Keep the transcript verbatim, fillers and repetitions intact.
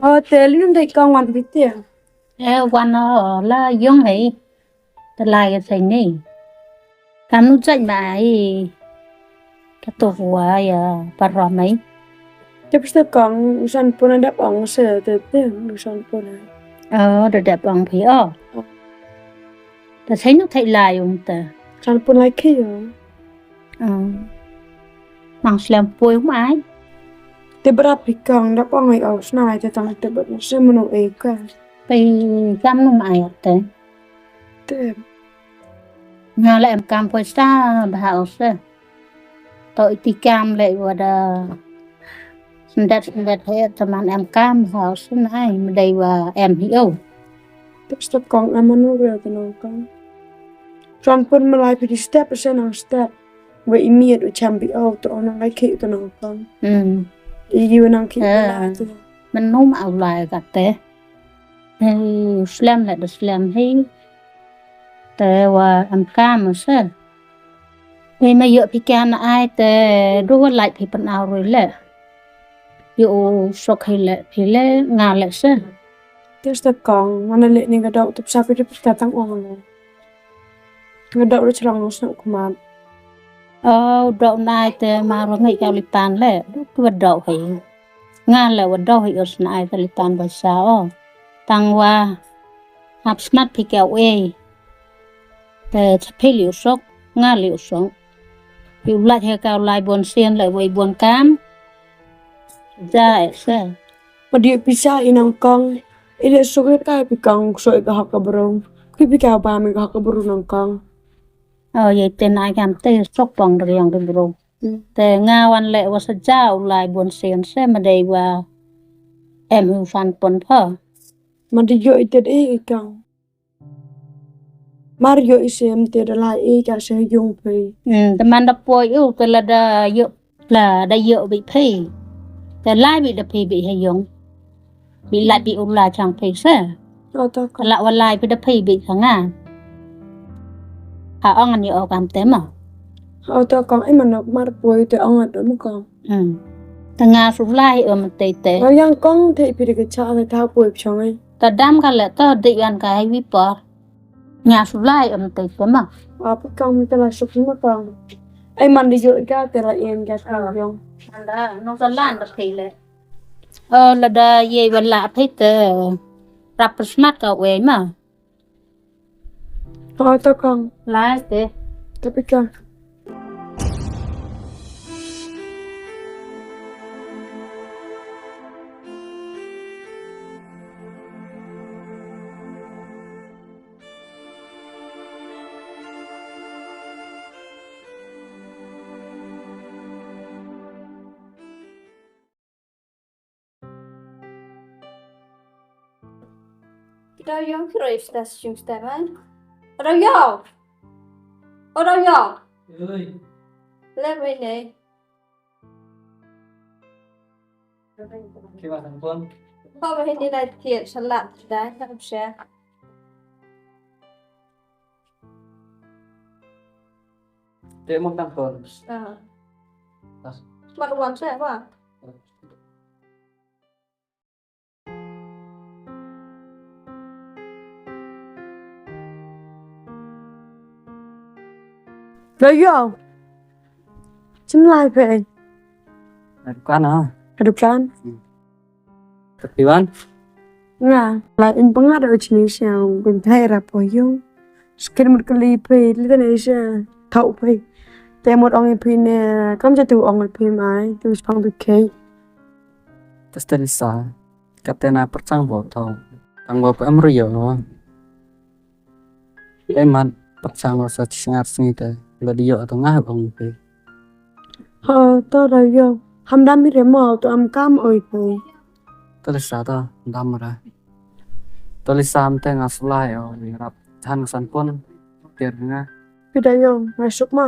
O, te lynum dei kong wan phi te? E, wan o, la yong hei. Te lai ka sei ni. Kamnu chait ma i. Ka to wa ya parom mai. Te pista kong, u Sanpun dap ong se, te te, u Sanpun. O, da dap ong phi o. Te sei nu thei lai ong te. Sanpun lai ki o. Mang slem poi mai. Te bra phi kong, dap ong ai o, snai te tang te bat se munu e ka. Pai kamnu mai te. Te. Nga le em kam poisa bha o se. To iti kam le wa da. Sndat sndat he te man em kam bha o se nai, mdei wa em hi o. Te stop kong, em manu re te nong kong. Sanpun malai phi di step se nang step. Wa i miet u cham bi o to nang ai ki te nong kong. Hmm. I di wa nang ki. Ah. Te. Manu ma u lai ka te. Hei, u slem le da slem hi. Te wa em kam se. Hei, ma yoh phi ka na ai te du wa lait phi pan au rui le. Yoh u sok hi le, phi le, nga le se. Te sta kong, mana le ni ka dok tup sa phi de phi ka tang ong le. Nga dok ru chrang ru suk khmat. O, dok nai te ma ru ngai ka litan le. Dok tu dok hi. Nga le wa dok hi os nai te litan ba sa o. Tang wa hap smat phi ka u e. Te cha phi li u sok, nga li u sok. Phi u lait he ka u lai bon sien le wa i bon kam. Ja e se. Ma di pisa i nang kong. I le sok e ka phi kong so i ka hok ka bru. Ki phi ka ba mi ka hok ka bru nang kong. O, ye te nai kam te sok pong da yong de bru. Hmm. Te nga wan le wa sa ja u lai bon sien se ma dei wa em hu fan pon pho. Ma di yoh i te de i kong. Mar yoh i sem te da lai i ka se yung phi. Hmm, te man da poi u te la da yoh, la da yoh bi phi. Te lai bi da phi bi he yung. Bi lai bi u lai chang phi se. O to kong. La wa lai bi da phi bi chang a. Ha ong an yoh o kam te ma. O to kong, i man nok mar poi te ong at mo kong. Hmm. Te nga su lai o ma te te. Nga yang kong te phi de ka cha te ta poi chang ai. Ta dam ka le to de yan ka ai wi por. Nga su lai em te te ma. Apa kong mi te la suk ma kong. Ai man di yoh ka te la yen ka sa yong. Anda, no sa lan da phi le. O, la da ye wa la phi te. Rap smat ka we ma. O to kong. Lai te. Tapi ka. Ki da yong ki roi sta sing sta man. Da yong. O da yong. Oi. Le me ne. Ki wa sang pon. Ba me ni lai thied salat da ka pse. Te mo tang pon. Ah. Ah. Mat wan se wa. Lo yo. Chin lai phi. Ka dukan ah. Ka dukan. Hmm. Ka dukan. Nga, la in panga da chini siang, bin thai ra po yung. Skin mut kali phi, li tane siang, thau phi. Te mut ong phi ne, kam ja tu ong phi mai, tu spang tu kei. Te sta Lisa, kate na pyrchang bo tho. Tang bo pa em ru yo. Te man pyrchang bo sa chi sngar sngi te, la di yo to nga ong phi. Ha, to da yo. Ham dam hi re mo, to am kam oi phi. Te Lisa to, dam ra. Te Lisa am te nga slai o, rap than san pon, tiar nga. Phi da yo, nga suk ma.